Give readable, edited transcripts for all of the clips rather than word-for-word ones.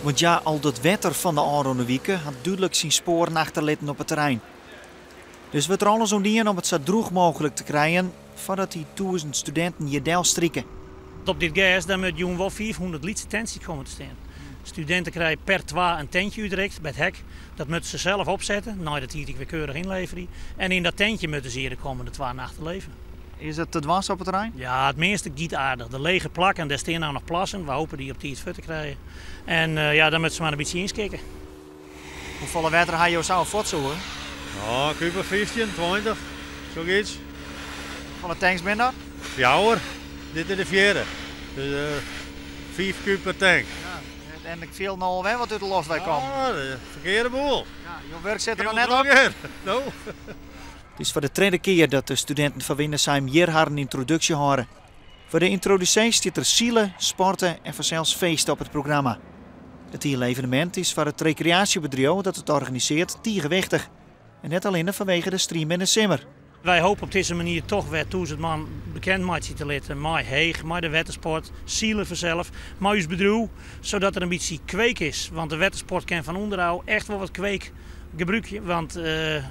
Want ja, al dat wetter fan de ôfrûne wike hat dúdlik syn spoaren achterlitten op it terrein. Dus wurdt der alles oan dien om it sa drûch mooglik te krijen foardat dy 1000 studinten hjir delstrike. Op dit gers dêr moat jûn wol 500 lytse tentsjes komme te stean. Studinten krije per twa in tintje útrikt by it hek. Dat moatte se sels opsette, nei de tiid ek wer keurich ynleverje. En yn dat tintje moatte se hjir de kommende twa nachten leve. Is it te dwaan op it terrein? Ja, it measte giet aardich. De lege plakken, dêr stean no noch plassen. We hoopje dy op tiid fuort te krijen. En ja, dan moatte se mar in bytsje ynskikke. Hoefolle wetter ha jo sa fuortsûge? No, kuub of 15, 20, sokyts. Hoefolle tanks binne dat? Fjouwer. Dit is de fjirde. Dus 5 kuub per tank. Ja, en ik fiel no alwer wat út de loft wei kommen. Ja, de ferkearde boel. Ja, jo wurk sit der noch net op. No. It is foar de tredde kear dat de studinten fan Windesheim hjir harren yntroduksje hâlde. Foar de yntroduksje stiet der sile, sporte en fansels feest op it programma. It hiele evenemint is foar it rekreaasjebedriuw dat it organisearret tige wichtich. En net allinnich fanwege de strieminne simmer. Wy hoopje op dizze manier dochs wer 1000 man bekend meitsje te litten mei Heech, mei de wettersport, sile fansels, mei ús bedriuw, sadat der in bytsje kweek is. Want de wettersport kin fan ûnderôf echt wol wat kweek gebrûkje, want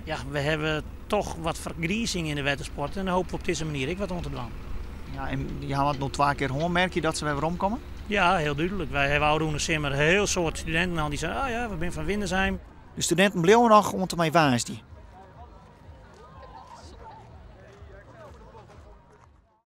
ja, we hawwe dochs wat fergrizing yn de wettersport en dêr hoopje we op dizze manier ek wat oan te dwaan. Ja, en je hawwe it no twa kear hân, merke je dat se wer weromkomme? Ja, hiel dúdlik. Wy hawwe ôfrûne simmer in hiel soad studinten hân dy't seinen: "Oh ja, we binne fan Windesheim." De studinten bliuwe noch oant en mei woansdei.